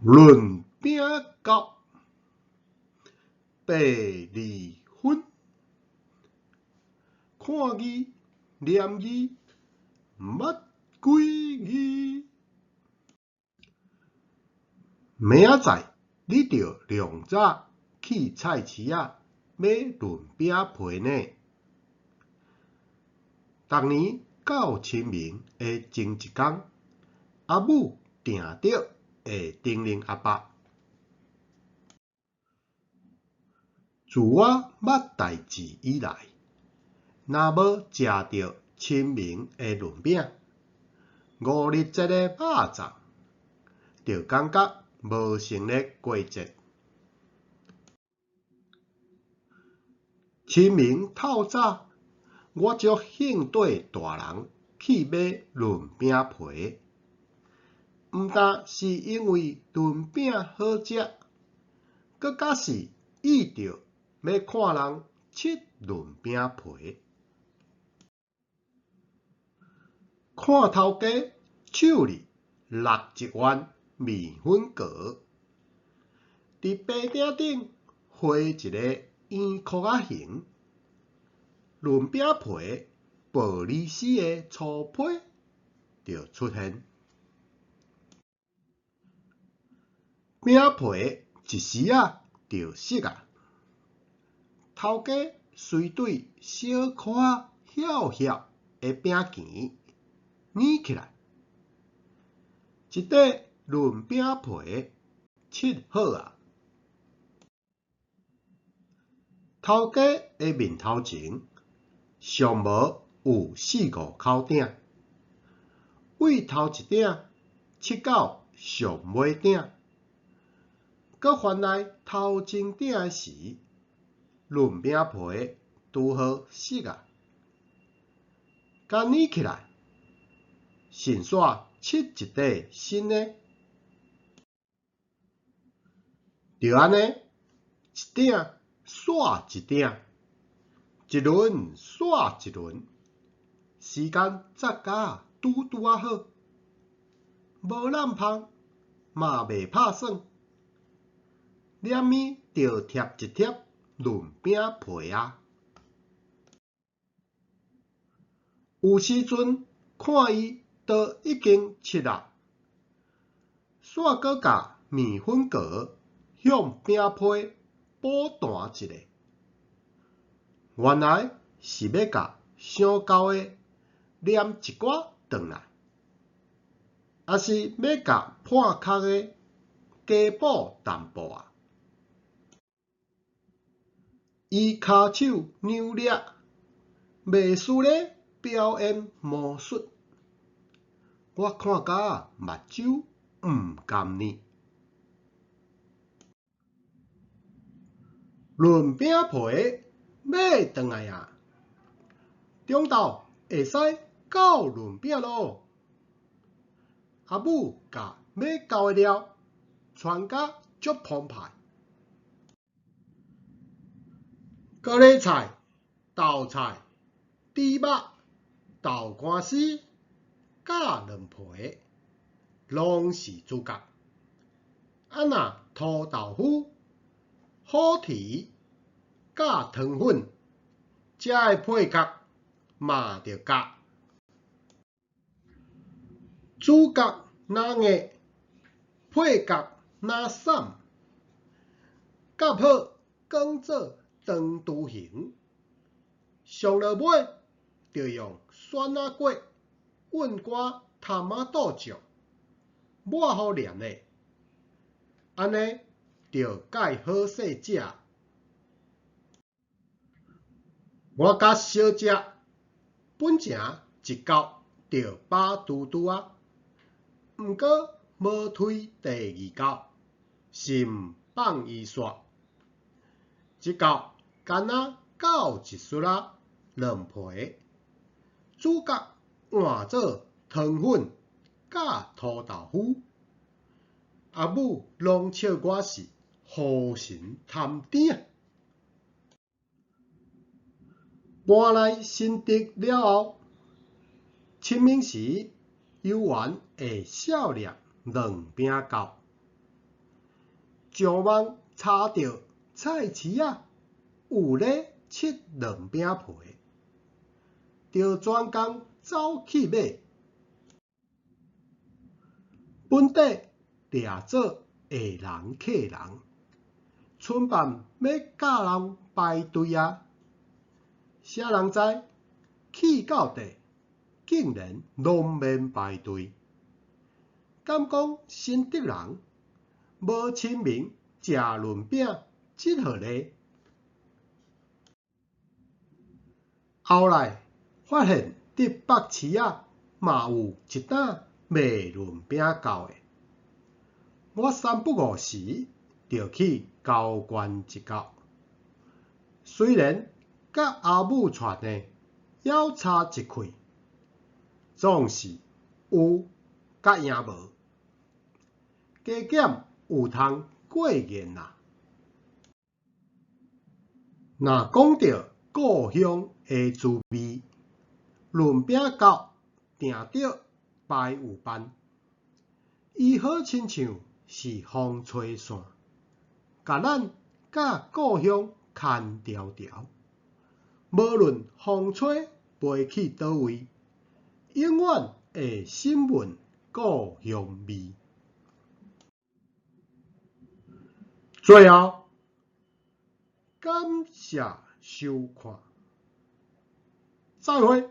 潤餅到8-2分，看字念字捌幾字。明仔載你著量早去菜市仔買潤餅皮呢。逐年到清明的前一工，阿母定著會叮嚀阿爸。自我捌代誌以來，若無食著清明的潤餅，五日節的肉粽，就感覺無成咧過節。清明透早，我足興綴大人去買潤餅皮，毋但是因為潤餅好食，閣較是意著欲看人切潤餅皮。看頭家手裡搦一碗麵粉糕，佇白鼎頂畫一个圓箍仔形，潤餅皮薄利絲的粗批就出現。餅皮一時仔就熟矣，頭家隨對小可仔曉曉的餅鉗捏起來，一塊潤餅皮切好矣。頭家的面頭前上無有四五口鼎，對頭一鼎切到上尾鼎，閣翻來頭前鼎的時，潤餅皮拄好熟矣，共捏起來，順紲切一塊新的，就按呢，一鼎煞一鼎，一輪煞一輪，時間節甲拄拄仔好，無湳芳嘛袂拍算，連物就疊一疊潤餅皮仔。有時陣看伊都已經切矣，煞閣共麵粉糕向餅皮補彈一下，原來是欲共傷厚的黏一寡轉來，抑是欲共破殼的加補淡薄仔。伊跤手扭掠，袂輸咧表演魔術，我看甲目睭毋甘呢。潤餅皮買轉來矣，中晝會使攪潤餅囉。阿母共欲夠的料傳甲足澎湃。高麗菜、豆菜、豬肉、豆乾絲、佮卵皮，攏是主角。啊若塗豆腐、虎蹄佮腸粉，這个配角嘛著加。主角若硬，配角若散，夾好捲做長雛形，上落尾就用蒜仔果、韻寡蚶仔肚醬抹予黏咧，按呢就蓋好勢食。我佮小姐本前一厚就飽拄拄仔，毋過無推第二厚，是毋放伊煞。這厚干焦夠一撮仔卵皮，主角換做腸粉佮塗豆腐。阿母攏笑我是雨神探鼎。搬來新竹了後，清明時猶原會數念潤餅鉸。上網查著菜市仔有咧切卵餅皮，著專工走去買。本底掠做下人客人，春飯欲教人排隊矣。啥人知去到底，竟然攏免排隊。敢講新竹人無清明食潤餅這號例？後來發現佇北市仔嘛有一擔賣潤餅鉤的，我三不五時就去交關一角。雖然佮阿母傳的猶差一氣，總是有較贏無，加減有通過癮啦。若講著故鄉的滋味，潤餅鉤定著排有範。伊好親像是風吹線，共咱佮故鄉牽牢牢。無論風吹飛去佗位，永遠會心聞故鄉味。最後，感謝收看，再會。